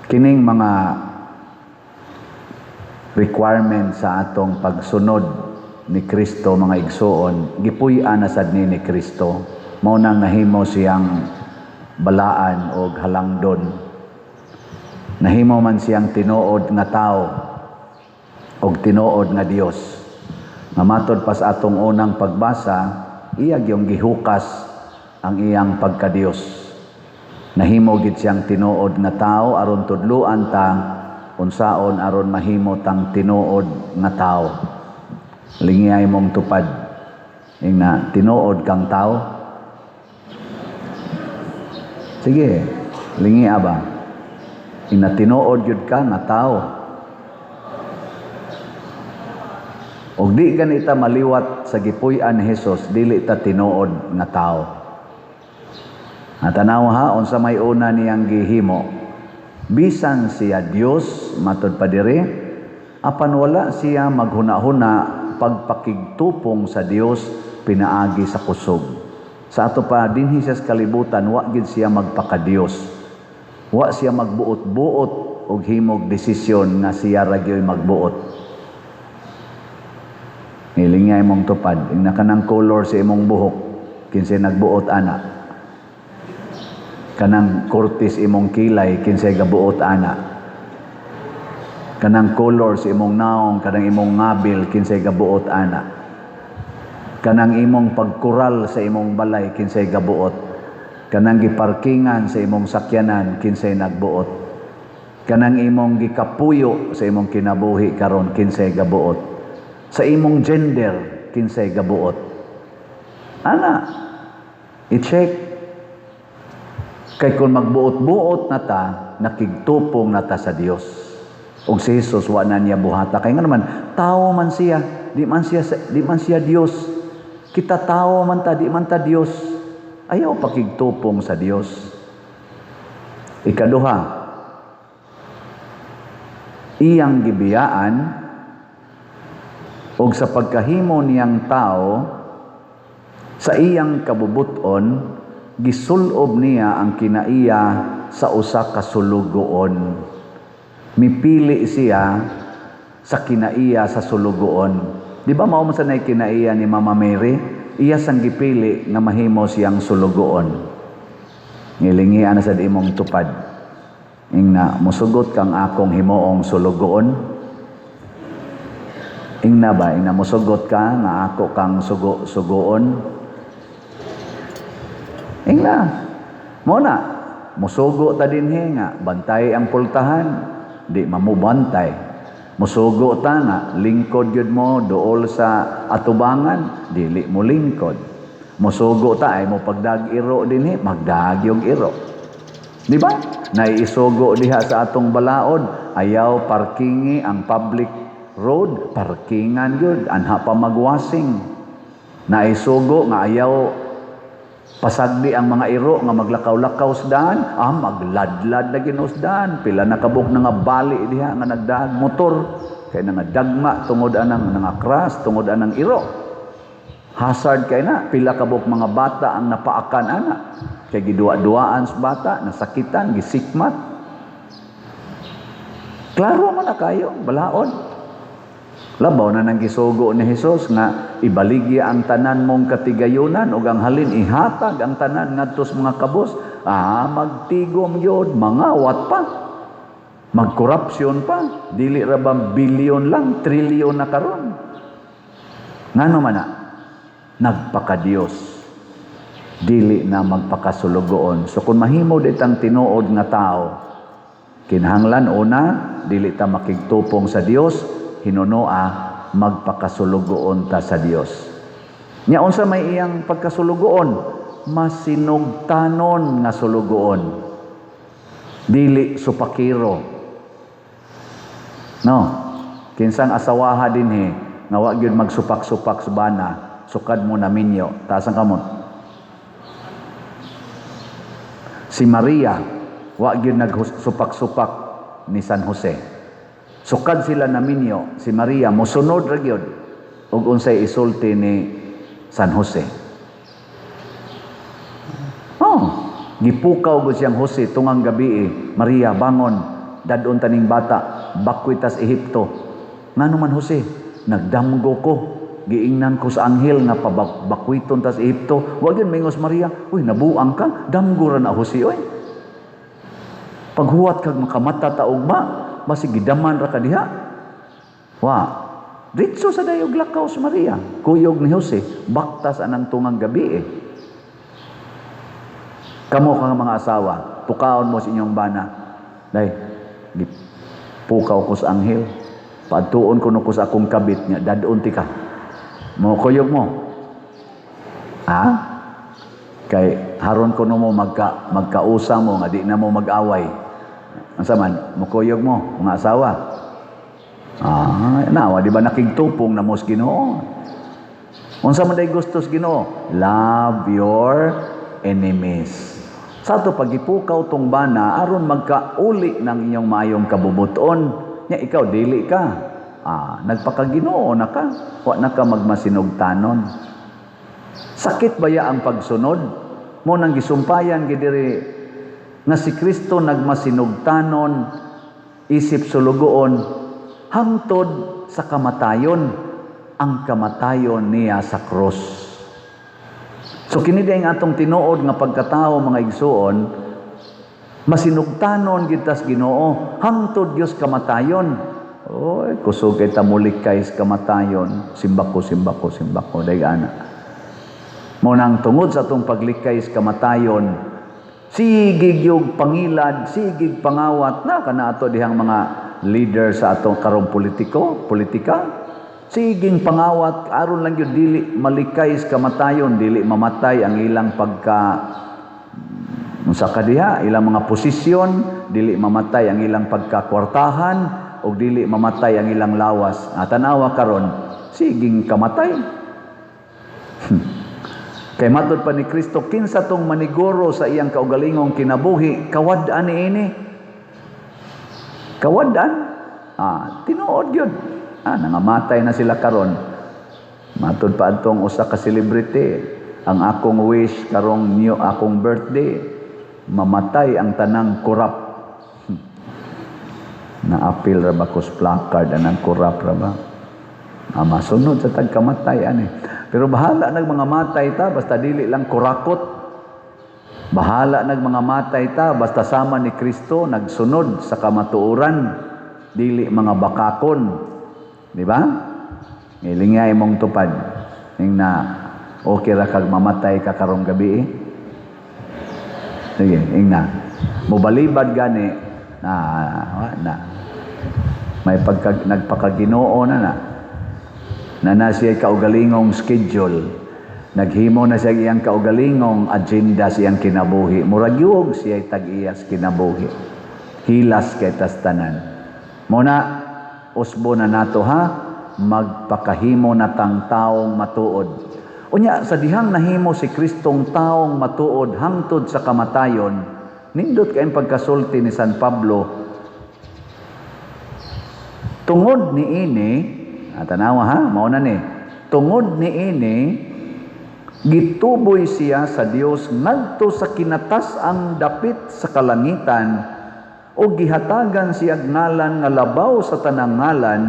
Kining mga requirement sa atong pagsunod ni Kristo, mga igsuon, gipuy-an na sad ni Kristo. Mao nang nahimo siyang balaan og halangdon. Nahimo man siyang tinuod nga tao og tinuod nga Dios. Nga matod pa sa atong unang pagbasa, iya gyung gihukas ang iyang pagkadiyos. Nahimo gid siyang tinuod nga tao aron tudluan ta unsaon aron mahimo tang tinuod nga tao. Lingiyay mong tupad. Ingna, tinuod kang tao? Sige, lingia ba? Ingna, tinuod gyud ka nga tao. Og di ganita maliwat sa gipuy-an ni Hesus, dili ta tinuod nga tao. Tanaw ha, unsa may una niyang gihimo. Bisan siya Dios, matod pa diri, apan wala siya maghuna-huna pagpakigtupong sa Dios pinaagi sa kusog. Sa ato pa dinhi siya sa kalibutan, wa gid siya magpakadiyos. Wa siya magbuot-buot og himog desisyon nga siya ra gyoy magbuot. Nilingay mong tupad, ingna, kanang color sa imong buhok, kinsay nagbuot ana? Kanang kurtis imong kilay, kinsay gabuot ana? Kanang color sa imong naong, kanang imong ngabil, kinsay gabuot ana? Kanang imong pagkural sa imong balay, kinsay gabuot? Kanang giparkingan sa imong sakyanan, kinsay nagbuot? Kanang imong gikapuyo sa imong kinabuhi karon, kinsay gabuot? Sa imong gender, kinsay gabuot? Ana, i-check. Kay kung magbuot-buot na ta, nakigtupong na ta sa Dios. Og si Jesus, wa na niya buhata. Kay nga naman, tao man siya, di man siya Dios. Kita, tao man ta, di man ta Dios. Ayaw pakigtupong sa Dios. Ikaduha, iyang gibiyaan og sa pagkahimo niyang tao sa iyang kabubuton, gisulob niya ang kinaiya sa usa ka sulugoon. Mipili siya sa kinaiya sa sulugoon. Di ba mao man sa nay kinaiya ni Mama Mary? Iya sang gipili nga mahimo siyang sulugoon. Ngilingian na sad imong tupad. Ingna, musugot kang akong himuong sulugoon? Ingna ba, ingna, musugot ka nga ako kang sugoon? Ingna, mo na, musugo ta dinhi nga bantay ang pultahan, di mamubantay. Musugo ta nga lingkod yun mo dool sa atubangan, dili mo lingkod. Musugo ta ay mo pagdag iro dinhi, magdag yung iro. Di ba? Naiisugo diha sa atong balaod, ayaw parkingi ang public road, parkingan yun, anha pa magwasing. Naisugo nga ayaw pasagdi ang mga iro nga maglakaw-lakaw sa daan, magladlad na ginuos daan. Pila na kabuk na nga bali diha nga nagdaag motor, kay nga dagma tungod anang nga crash tungod anang iro. Hazard kay na, pila kabuk mga bata ang napaakan ana. Kay giduwa-duaan sa bata, nasakitan, gisikmat. Klaro man na kayo, balaod. Labaw na nang gisugo ni Hesus nga ibaligya ang tanan mong katigayunan ug ang halin ihatag ang tanan ngadto sa mga kabos. Magtigom yod, mangawat pa. Magkorupsyon pa. Dili ra ba bilyon lang, trilyon na karon. Ngano man na? Nagpakadiyos. Dili na magpakasulugoon. So kung mahimo ditang tinuod nga tao, kinahanglan una, dili ta makigtupong sa Dios, hinunoa magpakasulugoon ta sa Dios. Nya unsa may iyang pagkasulugoon? Masinugtanon nga sulugoon. Dili supakiro. No. Kinsang asawaha dinhi nga wa gyud magsupak-supak sa bana, sukad mo na minyo, taas ang kamot. Si Maria wa gyud nagsupak-supak ni San Jose. Sukad sila na minyo, si Maria mosunod ra gyud og unsay isulti ni San Jose. Oh, gipukaw gud siyang Jose tungang gabi. Maria, bangon. Dadon taning bata, bakwit tas Ehipto. Ngano man, Jose? Nagdamgo ko. Giingnan ko sa anghel nga pabakwiton tas Ehipto. Wa gyud mingos Maria, "Uy, nabuang ka, damgo ra na, Jose, oy." Paghuwat kag makamata ta ugma, basig gidaman ra ka diha. Wa. Diretso sa dayog lakaw si Maria. Kuyog ni Jose, baktas anang tungang gabi eh. Kamo ka mga asawa, pukaon mo sa inyong bana. "Day, pukaw ko sa anghel. Paadtuon ko no ko sa akong kabit nga dadon ti ka." Mo kuyog mo. Ha? Kay haron ko no mo magkausa mo nga di na mo mag-away. Unsa man, mukuyog mo mga asawa? Ah, nawa di ba nakigtupong na mo sa Ginoo? Unsa man day gusto sa Ginoo? Love your enemies. Sa ato pagipukaw tong bana aron magkauli ng inyong maayong kabubuton. Nya ikaw dili ka. Ah, nagpakaginoo na ka. Wa na ka magmasinugtanon. Sakit ba ya ang pagsunod? Mo nang gisumpayan gidiri nga si Kristo nagmasinugtanon isip sulugoon hangtod sa kamatayon, ang kamatayon niya sa krus. So kini ang atong tinuod nga pagkatao, mga igsuon, masinugtanon gid tas Ginoo hangtod Dios kamatayon. Oy, kusog kay ta mulikay sa kamatayon. Simbako, simbako, simbako, day ana. Mo nang tungod sa atong paglikay sa kamatayon, sigig yung pangilad, sigig pangawat na kana ato dihang mga leader sa atong karong politiko, politika. Siging pangawat aron lang yun dili malikay sa kamatayon, dili mamatay ang ilang pagka unsa ka diha, ilang mga posisyon, dili mamatay ang ilang pagkakwartahan, o dili mamatay ang ilang lawas. Ah, tanawa karon, siging kamatay. Kay matod pa ni Kristo, kinsa tong maniguro sa iyang kaugalingong kinabuhi, kawad-an niini. Kawad-an? Ah, tinuod yun. Ah, nangamatay na sila karon. Matod pa atong usa ka celebrity, "Ang akong wish karong new akong birthday, mamatay ang tanang korap." Naapil ra ba kos placard anang korap ra ba? Ah, masunod sa tagkamatay ani. Pero bahala nag mga matay ta basta dili lang kurakot. Bahala nag mga matay ta basta sama ni Kristo nagsunod sa kamatuoran, dili mga bakakon. Di ba? Ngilingay mong tupad. Ning na okay ra kag mamatay ka karong gabi eh. Sige, ingna. Mobalibad gani na wa na. May pagka, nagpakaginoo na na. Na na siya kaugalingong schedule. Naghimo na siya iyang kaugalingong agenda sa iyang kinabuhi. Murag yuog siya tag-iyas kinabuhi. Hilas kay tas tanan. Muna, usbo na nato ha, magpakahimo na tang taong matuod. Unya, sa dihang nahimo si Kristong taong matuod hangtod sa kamatayon, nindot kayong pagkasulti ni San Pablo, tungod ni ini, ah, tanawa ha, mao na ni, tungod ni ini, gituboy siya sa Dios ngadto sa kinatas-ang dapit sa kalangitan o gihatagan siya ngalan nga labaw sa tanang ngalan,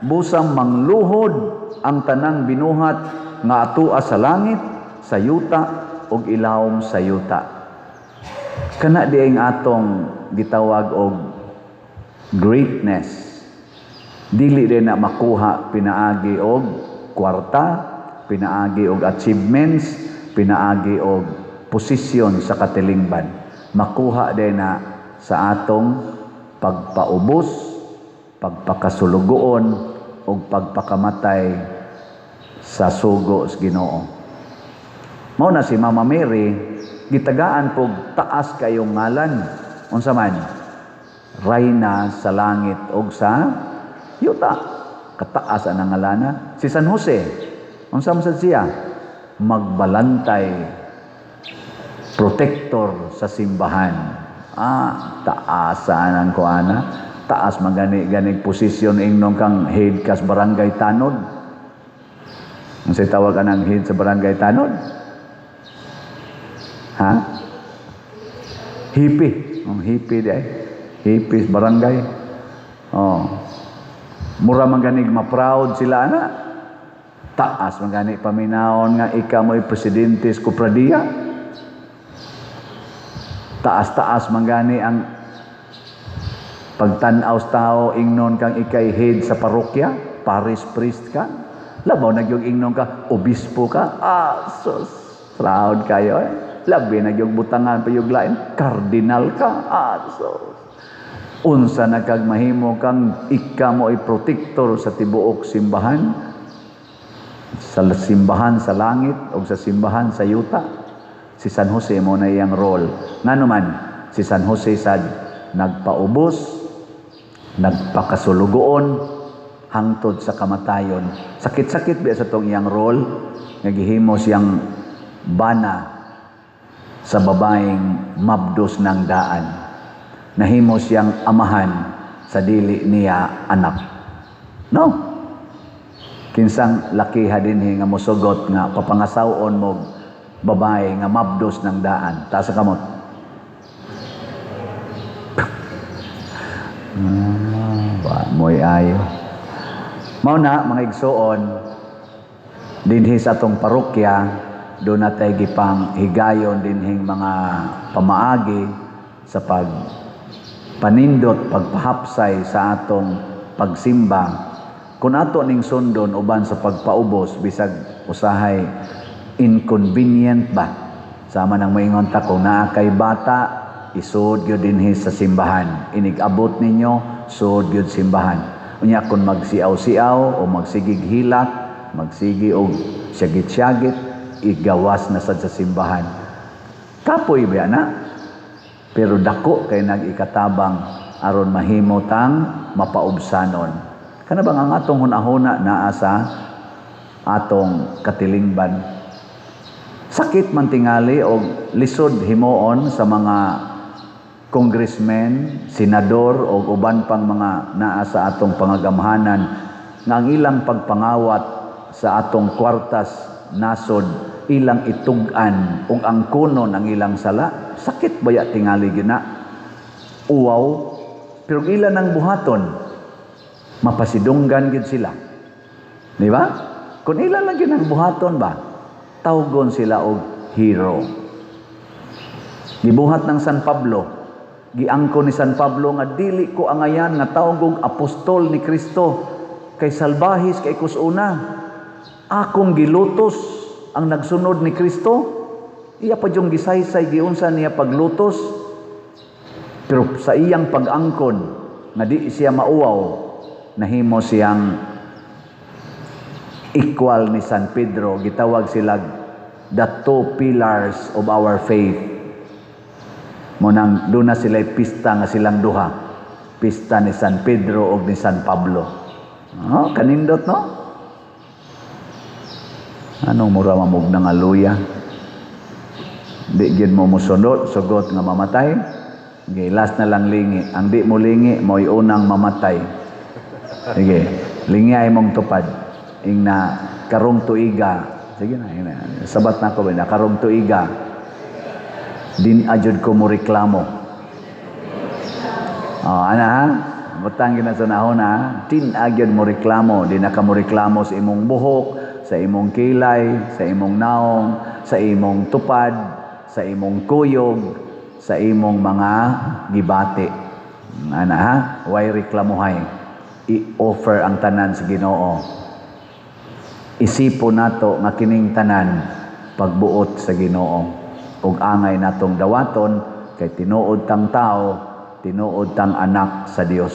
busang mangluhod ang tanang binuhat nga atua sa langit, sa yuta ug ilawom sa yuta. Kana di ang atong gitawag og greatness. Dili din na makuha pinaagi og kwarta, pinaagi og achievements, pinaagi og posisyon sa katilingban. Makuha din na sa atong pagpaubos, pagpakasulugoon ug pagpakamatay sa sugo sa Ginoo. Mao na si Mama Mary gitagaan pog taas kayong ngalan. Unsa man? Rayna sa langit ug sa yuta. Kataas ang ngalana. Si San Jose, unsa man sad siya? Magbalantay, protector sa simbahan. Ah, taas ang kuana. Taas magani ganig posisyon ingnon kang head kas barangay tanod. Unsay tawag anang head sa barangay tanod? Ha? Hepe. Ang hepe di ay. Hepe barangay. Oh. Mura man ganig ma-proud sila ana. Taas man gani paminawon nga ikaw mo'y presidente sa kopradiya. Taas-taas man gani ang pagtan-aw sa tao ingnon kang ikay head sa parokya, parish priest ka. Labaw na gyud ingnon ka, obispo ka. Ah, sus, proud kayo eh. Labi na gyud butangan pa yung lain, cardinal ka. Ah, sus. Unsa na kag mahimo kang ika mo ay protector sa tibuok simbahan, sa simbahan sa langit o sa simbahan sa yuta. Si San Jose mo na iyang role. Ngano man, si San Jose sad nagpaubos, nagpakasulugoon, hangtod sa kamatayon. Sakit-sakit biya sa tong iyang role, nga gihimo siyang bana sa babaeng mabdos ng daan. Nahimo siyang amahan sa dili niya anak. No? Kinsang lakiha dinhi nga mosugot nga papangasaw-on mo babae nga mabdos ng daan. Taas sa kamot. Ba, mo'y ayo. Mao na, mga igsuon, dinhi sa atong parokya, doon na tayo gipang higayon dinhing mga pamaagi sa pag panindot, pagpahapsay sa atong pagsimba. Kung ato ning sundon uban sa pagpaubos, bisag usahay inconvenient ba? Sama nang moingon ta, kung naa kay bata, isod gyud dinhi sa simbahan. Inig-abot ninyo, sud gyud simbahan. Unya kung magsiaw-siaw o magsigig hilak, magsigi og syagit-syagit, igawas na sad sa simbahan. Kapoy ba na? Pero dako kay nag-ikatabang aron mahimo tang mapaubsanon. Kana bang ang atong hunahuna naa sa atong katilingban? Sakit man tingali og lisod himuon sa mga congressmen, senador o uban pang mga naa sa atong pangagamhanan nga ang ilang pagpangawat sa atong kwartas nasod ilang itug-an ug ang kunon ang ilang sala. Sakit baya tingali gina? Uwaw, pero ilan ang buhaton, mapasidunggan gid sila. Di ba? Kung ilan lang gid ang buhaton ba, tawgon sila og hero. Gibuhat ng San Pablo, giangko ni San Pablo nga dili ko angayan nga tawgog apostol ni Kristo kay salbahis kay kusuna. Akong gilutos ang nagsunod ni Kristo. Iya pa yung gisaysay giunsa niya paglutos. Pero sa iyang pag-angkon nga di siya mauwaw, nahimo siyang equal ni San Pedro. Gitawag sila the two pillars of our faith. Munang doon na sila pista nga silang duha. Pista ni San Pedro o ni San Pablo. Oh, kanindot no? Anong mura mamog ng aluya? Di gyud mo musunod, sugot nga mamatay. Sige, last na lang lingi. Ang di mo lingi, mo'y unang mamatay. Sige, lingi ay mong tupad. Ing na karong tuiga. Sige na, ing na. Sabat na ko ba na karong tuiga. Din ajud ko mo reklamo. Oh, ana ha? Butang gina sa nahon ha. Din agyud mo reklamo. Di na ka mo reklamo sa imong buhok, sa imong kilay, sa imong naong, sa imong tupad, sa imong kuyog, sa imong mga gibati. Ana ha? Way reklamohay. I-offer ang tanan sa Ginoo. Isipo nato nga kining tanan pagbuot sa Ginoo. Ug angay natong dawaton kay tinuod tang tao, tinuod tang anak sa Dios.